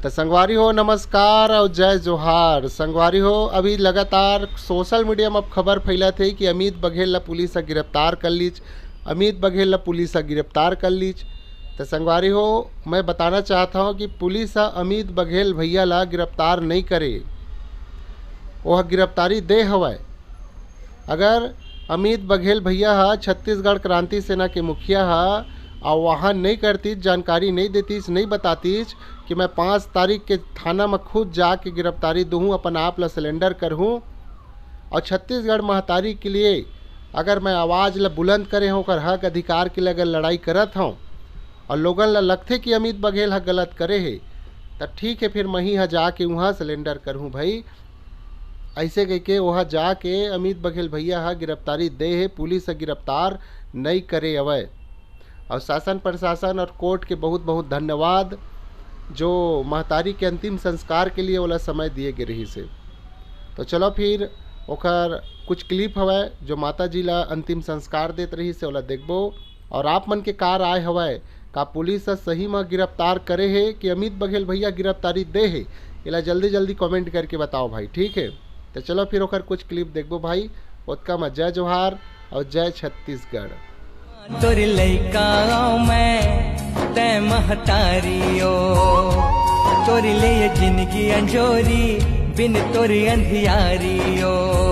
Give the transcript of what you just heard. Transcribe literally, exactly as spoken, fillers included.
त संगवारी हो, नमस्कार अउ जय जोहार। संगवारी हो, अभी लगातार सोशल मीडिया म खबर फैलत हे कि अमित बघेल ला पुलिस ह गिरफ्तार कर लीच, अमित बघेल ला पुलिस ह गिरफ्तार कर लीच। त संगवारी हो, मैं बताना चाहत हौं कि पुलिस ह अमित बघेल भैया ला गिरफ्तार नइ करे, ओह गिरफ्तारी दे हवय। अगर अमित बघेल भैया ह, छत्तीसगढ़ क्रांति सेना के मुखिया ह, अउ वहाँ नइ करतीस, जानकारी नइ देतीस, नइ बतातीस कि मैं पाँच तारीख के थाना म खुद जाके गिरफ्तारी दूहूँ, अपन आप ल सरेंडर करहूँ, अउ छत्तीसगढ़ महतारी के लिए अगर मैं आवाज़ ल बुलंद करे हौं, ओकर हक अधिकार के लिए अगर लड़ाई करत हौं, अउ लोगन ल लगथे कि अमित बघेल ह गलत करे हे, त ठीक हे, फिर मही ह जाके उहाँ सरेंडर करहूँ भाई। ऐसे कहिके ओहा जाके अमित बघेल भैया ह गिरफ्तारी दे हे, पुलिस ह गिरफ्तार नइ करे अवय। अउ शासन प्रशासन अउ कोर्ट के बहुत बहुत धन्यवाद, जो महतारी के अंतिम संस्कार के लिए ओला समय दिए गे रहिस हे। तो चलो फिर ओकर कुछ क्लिप हवय, जो माता जी ला अंतिम संस्कार देत रहिस हे, ओला देखबो। अउ आप मन के का राय हवय, का पुलिस ह सही म गिरफ्तार करे हे कि अमित बघेल भैया गिरफ्तारी दे हे, एला जल्दी जल्दी कमेंट करके बताओ भाई, ठीक हे? तो चलो फिर ओकर कुछ क्लिप देखबो भाई। ओतका म जय जोहार अउ जय छत्तीसगढ़। तोर लइका अउ मैं, तै महतारी ओ। तोर ले ये जिंदगी अंजोरी, बिन तोर अंधियारी ओ।